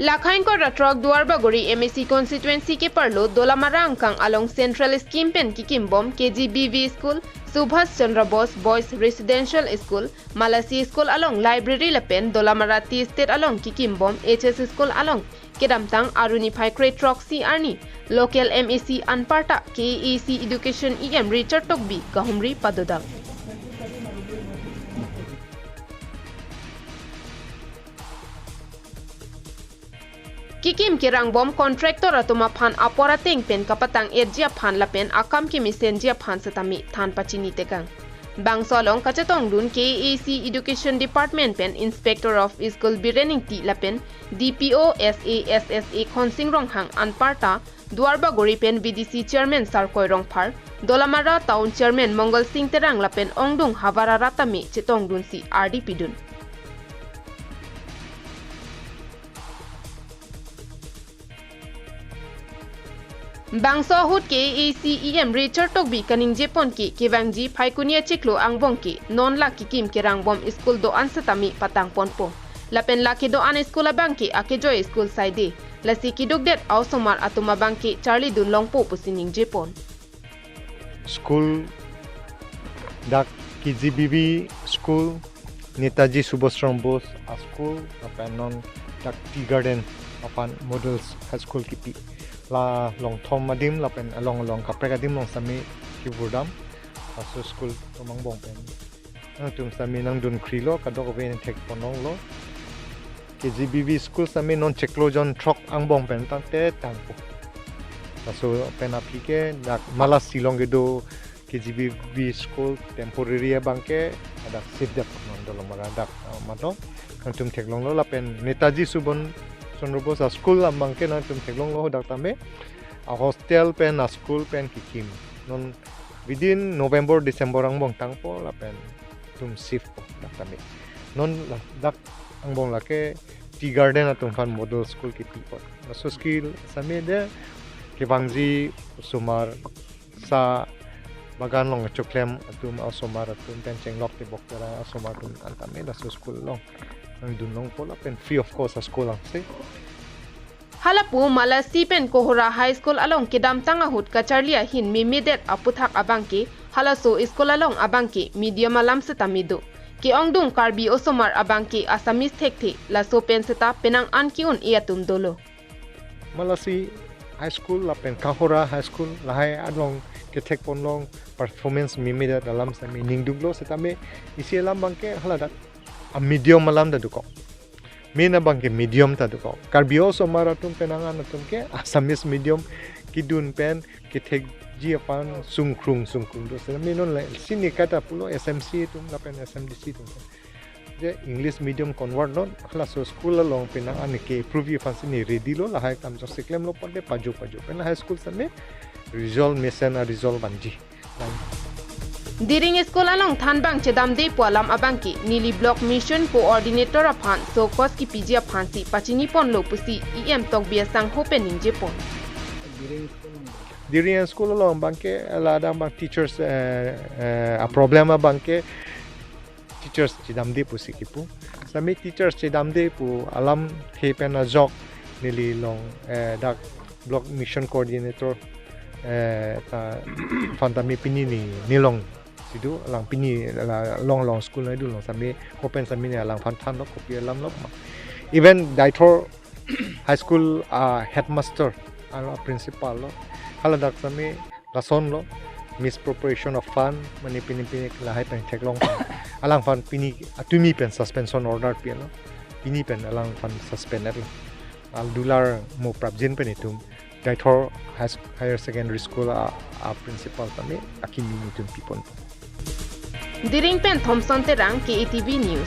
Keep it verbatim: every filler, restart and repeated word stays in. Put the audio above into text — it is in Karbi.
Lakhang kor atrok Duarbagori M A C constituency keparlo Dolamara angkang along central scheme pen kikimbom K G B V school, Subhas Chandra Bose Boys Residential School, Malasi school along library lapen Dolamara T estate along kikimbom H S school along kedamtang aruni phai kre throksi arni local M A C anparta K A A C education E M Richard Tokbi kahumri padodang. Kikim kerangbom contractor atum aphan apor ateng pen kapatang-etji aphan lapen akam kemesenji aphan setame than pachini tekang. Bangso along kachetongdun K A A C Education Department pen Inspector of School Biren Ingti lapen D P O S A S S A Khonsing Ronghang anparta Duarbagori pen V D C Chairman Sarkoi Rongphar, Dolamara Town Chairman Mongal Sing Terang lapen ongdung havar arat tame chetongdunsi ardi pidun. Bangso ahut K A A C E M Richard Tokbi kaningjepon ke kevangji Phaikuni achiklo angbong ke non la kikim kerangbom school do-an setame patangponpo. Lapen la kedo-an school abang ke akejoi school saide. Lasi kedukdet a-osomar atum abang ke charlidun longpo pusi ningjepon. School dak K G B V school, Netaji Subhash Chandra Bose a-school, lapen non dak Tea Garden aphan Model High School kipi. La longthom adim lapen along along kaprek adim along sitame kevurdam. Laso school atum angbong pen nangtum sitame nangdun krilo, kadokave nangthekpon longlo. K G B V school sitame non chiklo jon throk angbong pen tangte tangpo. Laso pen aphi ke dak Malasi along kedo K G B V school temporary abang ke hadak sitdet non Dolamara dak, ah, matlo. Nangtum theklonglo lapen Netaji Subhash Chandra Bose a-school abang ke nangtum theklonglo dak tame. A-hostel pen a-school pen kikim. Non within November, December angbong tangpo lapen tum shift po dak tame. Non la-, dak angbong lake Tea Garden atum aphan model school kipi po. Laso school sitame de kevangji osomar sa bagan along choklem atum, osomar atum pen chenglok tebok tera osomar atum an tame laso school along nangdun longpo lapen free of cost a-school angse. Halapu Malasi pen Kohora High School along kedamtang ahut kacharli ahin memedet aputhak abang ke halaso school along abang ke medium alam setame do. Ke-ongdung Karbi osomar abang ke Assamese thekthe, laso pen seta penang an ke-un-e atum dolo. Malasi High School lapen Kohora High School lahai along kethekpon long performance memedet alam setame ningduklo setame isi alam abang ke haladak a-medium alam ta dokok. Main abang ke medium ta dokok. Karbi osomar atum penang an atum ke Assamese medium kedun pen kethekji aphan sungkrung sungkrung do. Setame non le sini kata pulo S M C atum lapen S M D C atum. Je English medium convert non, halaso school along penang an ke approve aphan sini ready lo, lahai kam jok si klemlo ponte pajo pajo pen high school sitame result mesen a-result vanji. Diring school along thanbang chedamde pu alam abang ke neli block mission coordinator aphan so kos kipiji aphansi pachiniponlo pusi E M Tokbi asangho pen ningjepon. Diring school along abang ke, la adang abang teachers, eh, eh, a-problem abang ke teachers chedamde pusi kipu. Setame teachers chedamde pu alamthe pen ajok neli along, eh, dak block mission coordinator, eh, ta aphan tame pini ne, ne along si do, alang pini la along along school nangdun along setame open setame ne alangphan thanlo kopi alam lo ma. Even Deithor High School a-headmaster alo a-principal lo, haladak setame lason lo, misappropriation of fund, mane pini pini lahai pen theklong. Alangphan pini atumi pen suspension order pilo. Pini pen alangphan suspended lo. Al dular mo prapjin pen itum Deithor High Sc-, Higher Secondary School a, a-principal tame akimi nitum pipon. Diring pen Thompson Terang, K A T V News.